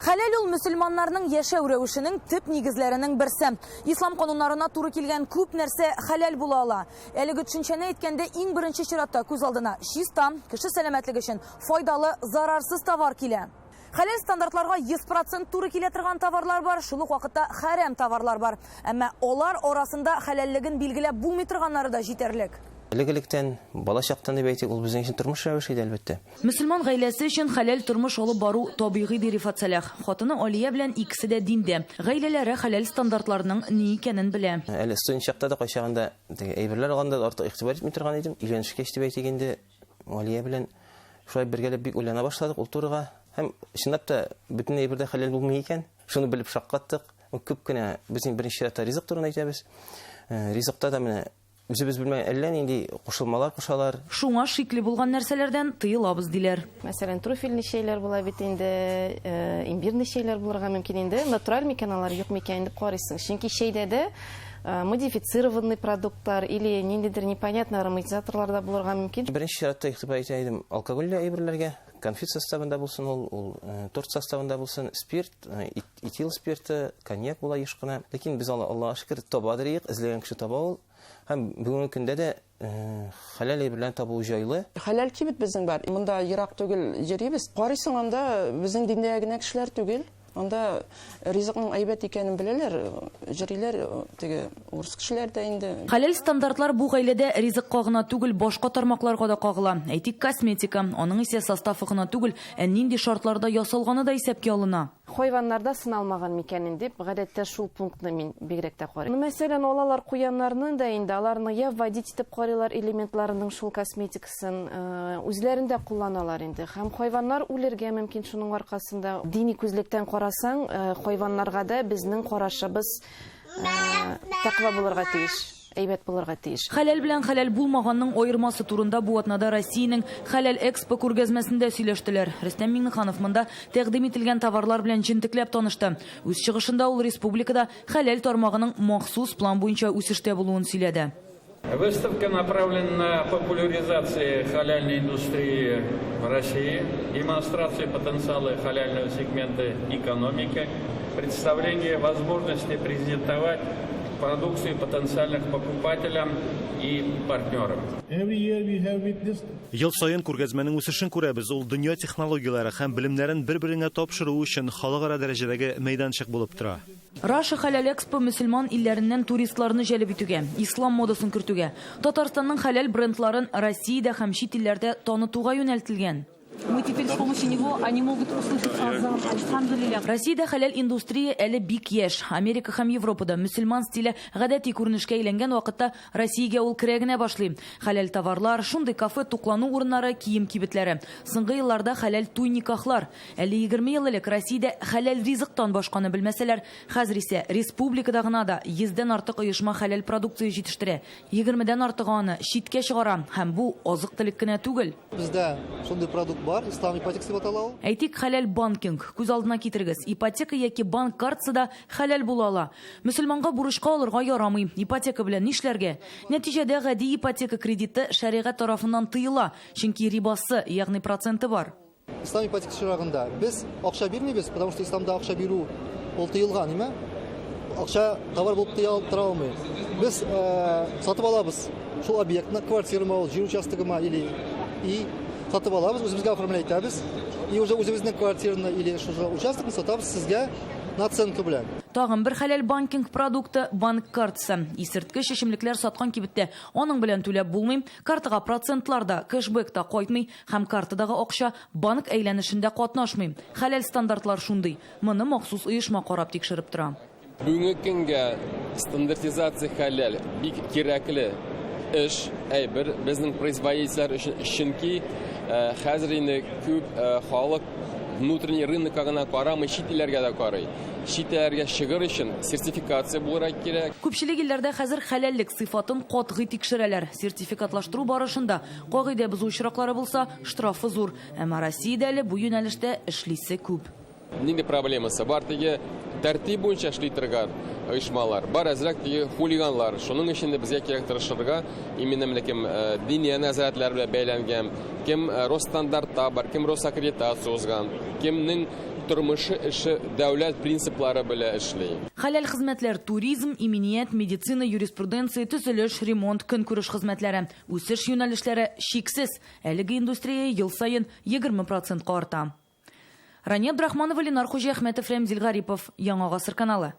Хәләл ул мөселманнарның яшәү рәвешенең төп нигезләренең берсе. Ислам кануннарына туры килгән күп нәрсә хәләл була ала. Әлеге төшенчәне әйткәндә иң беренче чиратта күз алдына чиста, кеше сәламәтлеге өчен файдалы, зарарсыз товар килә. Хәләл стандартларга 100% туры килә торган товарлар бар, шул ук вакытта хәрәм товарлар бар. Әмма алар арасында хәләллеген билгеләп булмый торганнары да җитәрлек. Элек-электән, бала чактан дип әйтик, ул безнең өчен тормыш рәвеше иде, әлбәттә. Мөселман гаиләсе өчен хәләл тормыш алып бару табигый, ди Рифат Сәлах. Хатыны Алия белән икесе дә диндә. Гаиләләре хәләл стандартларының ни икәнен белә. Әле студент чакта да кайчагында теге әйберләр алганда да артык игътибар итми торган идем. Өйләнешкәч дип әйтик инде, Алия белән шулай бергәләп бик уйлана башладык ул турыга. Һәм чынлап та бөтен әйбер дә хәләл булмый икән. Шуны белеп шаккаттык. Күп кенә без инде беренче чиратта ризык турында әйтәбез. Ризыкта да менә Үзебез белмәгән әллә нинди кушылмалар кушалар. Шуңа шикле булган нәрсәләрдән тыелабыз, диләр. Мәсәлән, трюфельный чәйләр була бит инде, имбирный чәйләр булырга мөмкин инде. Натураль микән алар, юк микән дип карыйсың. Чөнки чәйдә дә модифицированный продуктлар или ниндидер непонятный ароматизаторлар да булырга мөмкин. Беренче чиратта игътибар итә идем алкогольле әйберләргә. Конфет составында булсын ул, ул торт составында булсын, спирт, этил спирты, коньяк була еш кына. Ләкин без аны, Аллага шөкер, табадыр идек, эзләгән кеше таба ул. Һәм бүгенге көндә дә хәләл әйберләрне табу җайлы. Хәләл кибет безнең бар. Монда ерак түгел йөрибез. Карыйсың анда безнең диндәге генә кешеләр түгел. Анда ризыкның әйбәт икәнен беләләр, җөриләр, теге урыс кешеләр дә инде. Хәләл стандартлар бу гаиләдә ризыкка гына түгел, башка тармакларга да кагыла. Әйтик, косметика. Аның исә составы гына түгел, ә нинди шартларда ясалганы да исәпкә алына. Хайваннарда сыналмаган микәнен дип, гадәттә шул пунктны мин бигрәк тә карыйм. Мәсәлән, алалар куяннарны да инде, аларны я вводить итеп карыйлар элементларының шул косметикасын, үзләрендә кулланалар инде. Һәм хайваннар үлергә мөмкин шуның аркасында. Дини күзлектән карасаң, хайваннарга да безнең карашыбыз тәкъва булырга тиеш. Әйбәт булырга тиеш. Хәләл белән хәләл булмаганның аермасы турында бу атнада Россиянең Хәләл Экспо күргәзмәсендә сөйләштеләр. Рөстәм Миңнеханов монда тәкъдим ителгән товарлар белән җентекләп танышты. Үз чыгышында ул республикада хәләл тармагының махсус план буенча үсештә булуын сөйләде. Выставка направлена на популяризацию халяльной индустрии в России, демонстрацию потенциала халяльного сегмента экономики, представление возможности презентовать продукцию потенциальных покупателям и партнерам. Ел саен күргәзмәнең үсешен күрәбез, ул дөнья технологияләре һәм белемнәрен бер-береңә тапшыру өчен халыкара дәрәҗәдәге мәйданчык булып тора. Раша Хәләл Экспо мөселман илләреннән туристларны җәлеп итүгә, ислам модасын кертүгә, Татарстанның хәләл брендларын Россиядә һәм чит илләрдә танытуга юнәлтелгән. Мы теперь с помощью него, они могут услышать азан, альхамдулилля. Россиядә хәләл индустрия әле бик яшь. Америка һәм Европада мөселман стиле гадәти күренешкә әйләнгән вакытта Россиягә ул керә генә башлый. Хәләл товарлар, шундый кафе, туклану урыннары, кием кибетләре. Соңгы елларда хәләл туй-никахлар. Әле 20 ел элек Россиядә хәләл ризыктан башканы белмәсәләр, хәзер исә республикада гына да йөздән артык оешма хәләл продукция җитештерә. Егермедән артыгы аны читкә чыгара. Һәм бу азык-төлек кенә түгел. Бездә шундый продукт бар, ислам ипотекасы дип атала ул. Әйтик, хәләл банкинг. Күз алдына китерегез, ипотека яки банк картасы да хәләл була ала. Мөселманга бурычка алырга ярамый. Ипотека белән нишләргә? Нәтиҗәдә, гади ипотека кредиты шәригать тарафыннан тыела, чөнки рибасы, ягъни проценты бар. Ислам ипотекасы очрагында без акча бирмибез, потому что исламда акча бирү ул тыелган, име? Акча товар булып тора алмый. Без сатып алабыз шул объектны, квартирамы ул, җир участогымы или и сатып алабыз, үзебезгә оформлять итәбез. И уже үзебезнең квартираны или шушы участокны сатабыз сезгә наценка белән. Тагын бер хәләл банкинг продукты, банк картасы. Исерткеч эчемлекләр саткан кибеттә аның белән түләп булмый. Картага процентлар да, кэшбэк та кайтмый һәм картадагы акча банк әйләнешендә катнашмый. Хәләл стандартлар шундый. Моны махсус оешма карап тикшереп тора. Бүгенге көнгә стандартизация хәләл бик кирәкле эш, әйбер безнең производительләр өчен, чөнки хәзер инде күп халык внутренний рынокка гына карамый, чит илләргә дә карый. Чит илләргә чыгыр өчен сертификация булырга кирәк. Күпчелек илләрдә хәзер хәләллек сыйфатын катгый тикшерәләр. Сертификатлаштыру барышында кагыйдә бозу очраклары булса, штрафы зур. Әмма Россиядә әле бу юнәлештә эшлисе күп. Нинди проблемасы бар? Теге тәртип буенча эшли торган оешмалар, бар әзрәк теге хулиганлар. Шуның өчен дә безгә кирәк тырышырга, именно менә кем Диния нәзарәтләре белән бәйләнгән, кем Росстандартта бар, кем Росаккредитация узган, кемнең тормышы, эше дәүләт принциплары белән эшли. Хәләл хезмәтләр туризм, иминият, медицина, юриспруденция, төзелеш, ремонт, көнкүреш хезмәтләре. Үсеш юнәлешләре чиксез. Әлеге индустрия ел саен 20 процентка арта. Рания Абдрахманова, Ленар Хуҗиәхмәтов, Рәмзил Гарипов. Яңа гасыр каналы.